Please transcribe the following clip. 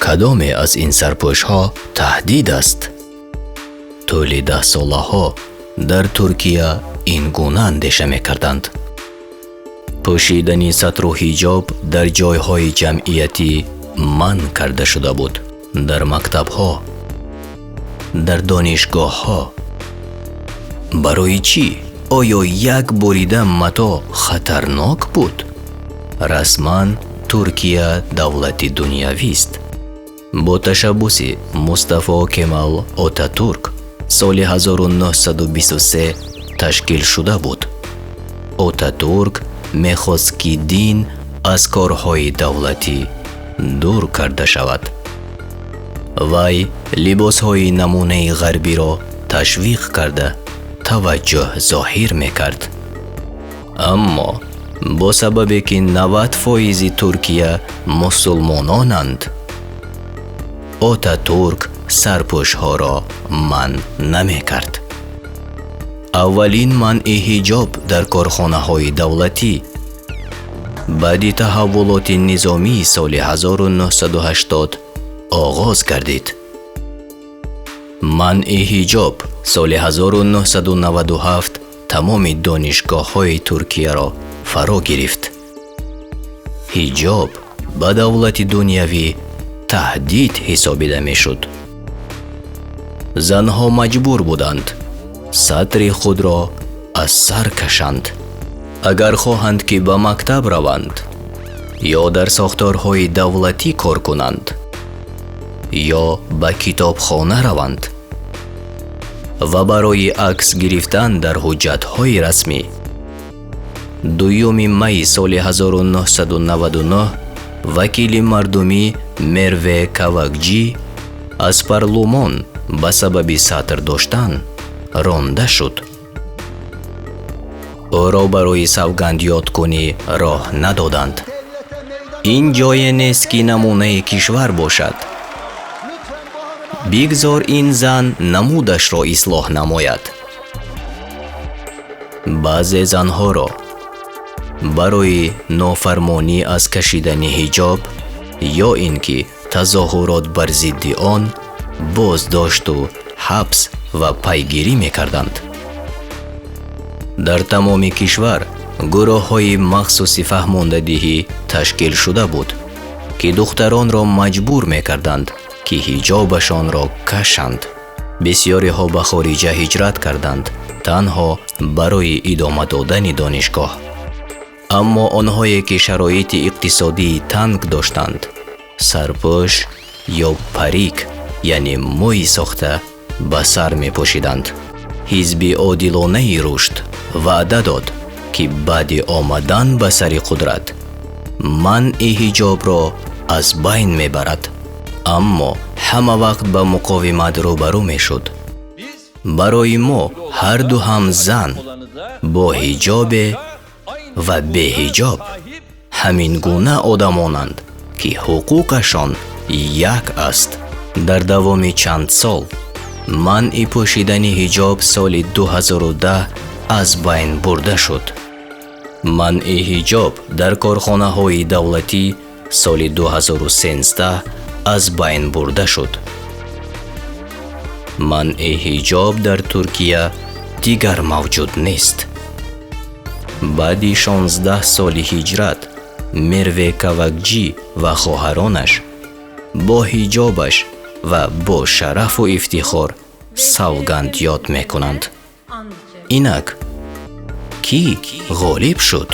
Кадоме аз ин сарпӯшҳо таҳдид аст? Тӯли даҳсолаҳо дар Туркия ин гуна андеша мекарданд. Пӯшидани сатру ҳиҷоб дар ҷойҳои ҷамъиятӣ манъ карда шуда буд. Дар мактабҳо, дар донишгоҳҳо. Барои чӣ? Оё як бурида мато хатарнок буд? Расман Туркия давлати дунявист. Бо ташаббуси Мустафо Кемал Отатурк соли 1923 ташкил шуда буд. Отатурк мехост, ки дин аз корҳои давлатӣ дур карда шавад. Вай либосҳои намунаи ғарбиро ташвиқ карда, таваҷҷӯҳ зоҳир мекард. Аммо бо сабабе ки 90 фоизи Туркия мусулмононанд, Отатурк сарпӯшҳоро манъ намекард. Аввалин манъи ҳиҷоб дар корхонаҳои давлатӣ баъди таҳаввулоти низомии соли 1980 оғоз гардид. Манъи ҳиҷоб соли 1997 тамоми донишгоҳҳои Туркияро фаро гирифт. Ҳиҷоб ба давлати дунявӣ таҳдид ҳисобида мешуд. Занҳо маҷбур буданд сатри худро аз сар кашанд, агар хоҳанд, ки ба мактаб раванд ё дар сохторҳои давлатӣ кор кунанд, ё ба китобхона раванд ва барои акс гирифтан дар ҳуҷҷатҳои расмӣ. 2 майи соли 1999 вакили мардумӣ Мерве Кавакҷӣ аз парлумон ба сабаби сатр доштан ронда шуд. Ӯро барои савгандёдкунӣ роҳ надоданд. Ин ҷое нест, ки намунаи кишвар бошад. Бигзор ин зан намудашро ислоҳ намояд. Баъзе занҳоро барои нофармонӣ аз кашидани ҳиҷоб ё ин ки тазоҳурот бар зидди он боздошту ҳабс ва пайгирӣ мекарданд. Дар тамоми кишвар гурӯҳҳои махсуси фаҳмондадиҳӣ ташкил шуда буд, ки духтаронро маҷбур мекарданд, ки ҳиҷобашонро кашанд. Бисёриҳо ба хориҷа ҳиҷрат карданд танҳо барои идома додани донишгоҳ. Аммо онҳое, ки шароити иқтисодии танг доштанд, сарпӯш ё парик, яъне мӯи сохта, ба сар мепӯшиданд. Ҳизби одилонаи рушд ваъда дод, ки баъди омадан ба сари қудрат манъи ҳиҷобро аз байн мебарад, аммо ҳама вақт ба муқовимат рӯбарӯ мешуд. Барои мо ҳарду ҳам зан бо ҳиҷобе ва беҳиҷоб ҳамин гуна одамонанд, ки ҳуқуқашон як аст. Дар давоми чанд сол манъи пӯшидани ҳиҷоб соли 2010 аз байн бурда шуд. Манъи ҳиҷоб дар корхонаҳои давлатӣ соли 2013 аз байн бурда шуд. Манъи ҳиҷоб дар Туркия дигар мавҷуд нест. Баъди 16 соли ҳиҷрат Мерве Кавакҷӣ ва хоҳаронаш бо ҳиҷобаш ва бо шарафу ифтихор савганд ёд мекунанд. Инак, кӣ ғолиб шуд?